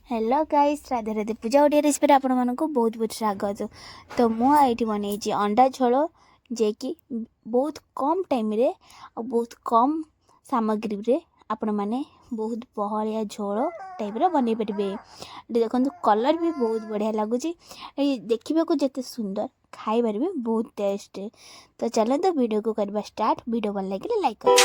Hello guys, Radhe Radhe. Puja Odia ରେସିପିରେ ଆପଣମାନଙ୍କୁ ବହୁତ ବହୁତ ସ୍ୱାଗତ। ତ ମୁଁ ଏଇଠି ବନେଇଛି ଅଣ୍ଡା ଝୋଳ, ଯିଏକି ବହୁତ କମ୍ ଟାଇମ୍ରେ ଆଉ ବହୁତ କମ୍ ସାମଗ୍ରୀରେ ଆପଣମାନେ ବହୁତ ବହଳିଆ ଝୋଳ ଟାଇପ୍ର ବନେଇ ପାରିବେ। ଏଠି ଦେଖନ୍ତୁ, କଲର୍ ବି ବହୁତ ବଢ଼ିଆ ଲାଗୁଛି। ଏଇ ଦେଖିବାକୁ ଯେତେ ସୁନ୍ଦର, ଖାଇବାରେ ବି ବହୁତ ଟେଷ୍ଟ। ତ ଚାଲନ୍ତୁ, ଭିଡ଼ିଓକୁ କରିବା ଷ୍ଟାର୍ଟ। ଭିଡ଼ିଓ ଭଲ ଲାଗିଲେ ଲାଇକ୍ କରନ୍ତୁ।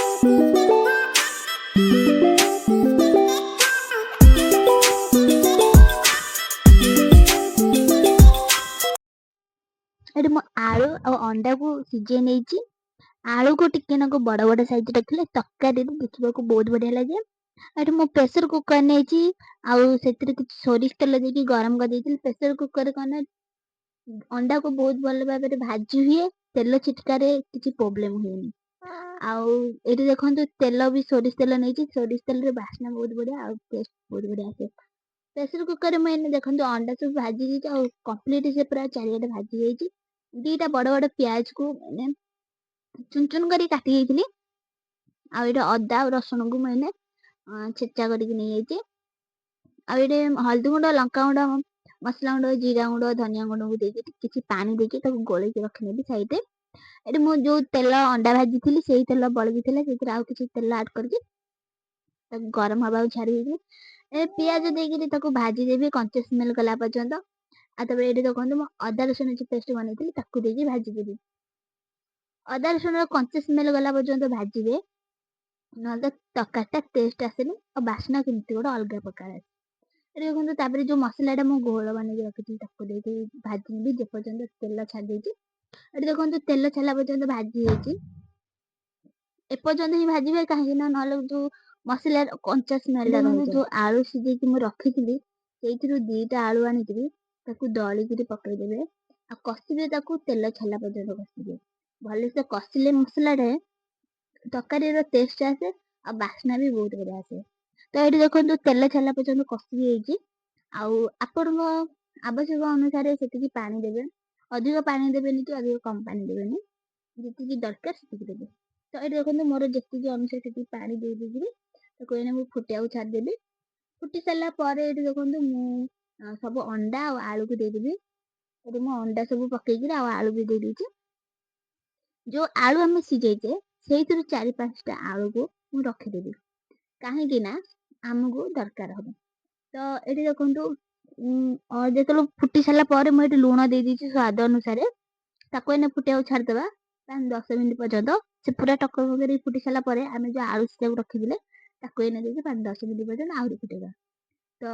ଏଠି ମୁଁ ଆଳୁ ଆଉ ଅଣ୍ଡାକୁ ସିଝେଇ ନେଇଛି। ଆଳୁକୁ ଟିକେ ନାକୁ ବଡ଼ ବଡ଼ ସାଇଜ୍ ରଖିଲେ ତରକାରୀରେ ଦେଖିବାକୁ ବହୁତ ବଢ଼ିଆ ଲାଗେ। ଏଠି ମୁଁ ପ୍ରେସର କୁକର ନେଇଛି ଆଉ ସେଥିରେ କିଛି ସୋରିଷ ତେଲ ଦେଇକି ଗରମ କରିଦେଇଥିଲି। ପ୍ରେସର କୁକରରେ କ'ଣ ନା ଅଣ୍ଡାକୁ ବହୁତ ଭଲ ଭାବରେ ଭାଜି ହୁଏ, ତେଲ ଛିଟକାରେ କିଛି ପ୍ରୋବ୍ଲେମ ହୁଏନି। ଆଉ ଏଠି ଦେଖନ୍ତୁ, ତେଲ ବି ସୋରିଷ ତେଲ ନେଇଛି। ସୋରିଷ ତେଲରେ ବାସ୍ନା ବହୁତ ବଢ଼ିଆ ଆଉ ଟେଷ୍ଟ ବହୁତ ବଢ଼ିଆ ଆସେ। ପ୍ରେସର କୁକରରେ ମୁଁ ଏଇନେ ଦେଖନ୍ତୁ ଅଣ୍ଡା ସବୁ ଭାଜି ଦେଇଛି ଆଉ କମ୍ପ୍ଲିଟ ସେ ପୁରା ଚାରିଆଡ଼େ ଭାଜି ଯାଇଛି। ଦିଟା ବଡ଼ ବଡ଼ ପିଆଜକୁ ମାନେ ଚୁନ ଚୁନ କରି କାଟି ଦେଇଥିଲି। ଆଉ ଏଇଟା ଅଦା ଆଉ ରସୁଣକୁ ମୁଁ ଏଇନେ ଛେଚା କରିକି ନେଇଯାଇଛି। ଆଉ ଏଇଠି ହଳଦୀ ଗୁଣ୍ଡ, ଲଙ୍କା ଗୁଣ୍ଡ, ମସଲା ଗୁଣ୍ଡ, ଜିରା ଗୁଣ୍ଡ, ଧନିଆ ଗୁଣ୍ଡକୁ ଦେଇକି, କିଛି ପାଣି ଦେଇକି ତାକୁ ଗୋଳେଇକି ରଖିନେବି ସାଇଡରେ। ଏଠି ମୁଁ ଯୋଉ ତେଲ ଅଣ୍ଡା ଭାଜିଥିଲି, ସେଇ ତେଲ ବଳିକି ଥିଲା। ସେଥିରେ ଆଉ କିଛି ତେଲ ଆଡ୍ କରିକି ତାକୁ ଗରମ ହବାକୁ ଛାଡି ଦେଇଥିଲି। ଏ ପିଆଜ ଦେଇକିରି ତାକୁ ଭାଜିଦେବି କଞ୍ଚା ସ୍ମେଲ ଗଲା ପର୍ଯ୍ୟନ୍ତ। ଆଉ ତାପରେ ଏଇଠି ଦେଖନ୍ତୁ, ମୁଁ ଅଦା ରସୁଣ ଯୋଉ ପେଷ୍ଟ ବନେଇଥିଲି, ତାକୁ ଦେଇକି ଭାଜିଦେବି। ଅଦା ରସୁଣର କଞ୍ଚା ସ୍ମେଲ ଗଲା ପର୍ଯ୍ୟନ୍ତ ଭାଜିବେ, ନହେଲେ ତ ତରକାରୀଟା ଟେଷ୍ଟ ଆସେନି ଆଉ ବାସ୍ନା କେମିତି ଗୋଟେ ଅଲଗା ପ୍ରକାର ଆସେ। ଏଠି ଦେଖନ୍ତୁ, ତାପରେ ଯୋଉ ମସଲାଟା ମୁଁ ଘୋଳ ବନେଇକି ରଖିଥିଲି, ତାକୁ ଦେଇକି ଭାଜିନେବି ଯେପର୍ଯ୍ୟନ୍ତ ତେଲ ଛାଡ଼ି ଦେଇଛି। ଏଠି ଦେଖନ୍ତୁ, ତେଲ ଛାଡ଼ିଲା ପର୍ଯ୍ୟନ୍ତ ଭାଜି ହେଇଛି। ଏପର୍ଯ୍ୟନ୍ତ ହିଁ ଭାଜିବେ, କାହିଁକି ନା ନହେଲେ ଯୋଉ ମସଲାର କଞ୍ଚା ସ୍ମେଲଟା ଦେଖନ୍ତୁ, ରହିଯାଏ। ଯୋଉ ଆଳୁ ସିଝେଇକି ମୁଁ ରଖିଥିଲି, ସେଇଥିରୁ ଦିଟା ଆଳୁ ଆଣିକିରି ତାକୁ ଦଳିକିରି ପକେଇଦେବେ ଆଉ କଷିବେ ତାକୁ। ତେଲ ଛାଡ଼ିଲା ପର୍ଯ୍ୟନ୍ତ କଷିବେ। ଭଲସେ କଷିଲେ ମସଲାରେ ତରକାରୀର ଟେଷ୍ଟ ଆସେ ଆଉ ବାସ୍ନା ବି ବହୁତ ବଢିଆ ଆସେ। ତ ଏଇଠି ଦେଖନ୍ତୁ, ତେଲ ଛାଡ଼ିଲା ପର୍ଯ୍ୟନ୍ତ କଷି ହେଇଛି। ଆଉ ଆପଣଙ୍କ ଆବଶ୍ୟକ ଅନୁସାରେ ସେତିକି ପାଣି ଦେବେ। ଅଧିକ ପାଣି ଦେବେନି କି ଅଧିକ କମ ପାଣି ଦେବେନି, ଯେତିକି ଦରକାର ସେତିକି ଦେବେ। ତ ଏଇଠି ଦେଖନ୍ତୁ, ମୋର ଯେତିକି ଅନୁସାରେ ସେତିକି ପାଣି ଦେଇ ଦେଇକିରି ତାକୁ ଏଇନେ ମୁଁ ଫୁଟିବାକୁ ଛାଡ଼ିଦେବି। ଫୁଟି ସାରିଲା ପରେ ଏଇଠି ଦେଖନ୍ତୁ, ମୁଁ ସବୁ ଅଣ୍ଡା ଆଉ ଆଳୁକୁ ଦେଇଦେବି। ଏଠି ମୁଁ ଅଣ୍ଡା ସବୁ ପକେଇକିରି ଆଉ ଆଳୁ ବି ଦେଇଦେଇଛି। ଯୋଉ ଆଳୁ ଆମେ ସିଝେଇଛେ, ସେଇଥିରୁ ଚାରି ପାଞ୍ଚଟା ଆଳୁକୁ ମୁଁ ରଖିଦେବି, କାହିଁକି ନା ଆମକୁ ଦରକାର ହବ। ତ ଏଠି ଦେଖନ୍ତୁ, ଯେତେବେଳେ ଫୁଟି ସାରିଲା ପରେ ମୁଁ ଏଠି ଲୁଣ ଦେଇ ଦେଇଛି ସ୍ୱାଦ ଅନୁସାରେ। ତାକୁ ଏଇନେ ଫୁଟିବାକୁ ଛାଡ଼ିଦେବା 5-10 ମିନିଟ୍ ପର୍ଯ୍ୟନ୍ତ। ସେ ପୁରା ଟକ କରି ଫୁଟି ସାରିଲା ପରେ ଆମେ ଯୋଉ ଆଳୁ ସିଝାକୁ ରଖିଥିଲେ, ତାକୁ ଏଇନେ ଦେଇକି 5-10 ମିନିଟ୍ ପର୍ଯ୍ୟନ୍ତ ଆହୁରି ଫୁଟେଇବା। ତ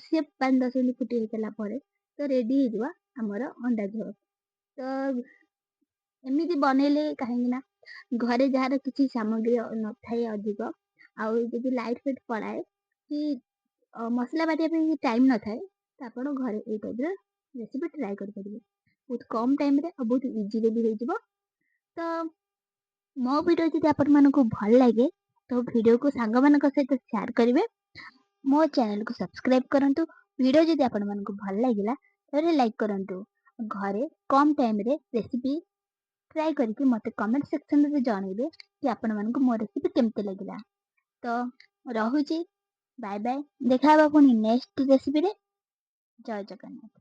ସିଏ 5-10 ମିନିଟ୍ ଫୁଟି ହେଇସାରିଲା ପରେ ତ ରେଡି ହେଇଯିବ ଆମର ଅଣ୍ଡା ଝୋଳ। ତ ଏମିତି ବନେଇଲେ, କାହିଁକି ନା ଘରେ ଯାହାର କିଛି ସାମଗ୍ରୀ ନଥାଏ ଅଧିକ, ଆଉ ଯଦି ଲାଇଟ୍ ଫାଇଟ୍ ପଳାଏ କି ମସଲା ବାଟିବା ପାଇଁ ଟାଇମ୍ ନଥାଏ, ତ ଆପଣ ଘରେ ଏଇ ଟାଇପ୍ର ରେସିପି ଟ୍ରାଏ କରିପାରିବେ। ବହୁତ କମ୍ ଟାଇମ୍ରେ ଆଉ ବହୁତ ଇଜିରେ ବି ହେଇଯିବ। ତ ମୋ ଭିଡ଼ିଓ ଯଦି ଆପଣମାନଙ୍କୁ ଭଲ ଲାଗେ, ତ ଭିଡ଼ିଓକୁ ସାଙ୍ଗମାନଙ୍କ ସହିତ ସେୟାର କରିବେ, ମୋ ଚ୍ୟାନେଲକୁ ସବସ୍କ୍ରାଇବ୍ କରନ୍ତୁ। ଭିଡ଼ିଓ ଯଦି ଆପଣମାନଙ୍କୁ ଭଲ ଲାଗିଲା, ତାହେଲେ ଲାଇକ୍ କରନ୍ତୁ। ଘରେ କମ୍ ଟାଇମ୍ରେ ରେସିପି ଟ୍ରାଏ କରିକି ମୋତେ କମେଣ୍ଟ ସେକ୍ସନରେ ଜଣାଇବେ କି ଆପଣମାନଙ୍କୁ ମୋ ରେସିପି କେମିତି ଲାଗିଲା। ତ ରହୁଛି, ବାଏ ବାଏ। ଦେଖା ହେବା ପୁଣି ନେକ୍ସଟ ରେସିପିରେ। ଜୟ ଜଗନ୍ନାଥ।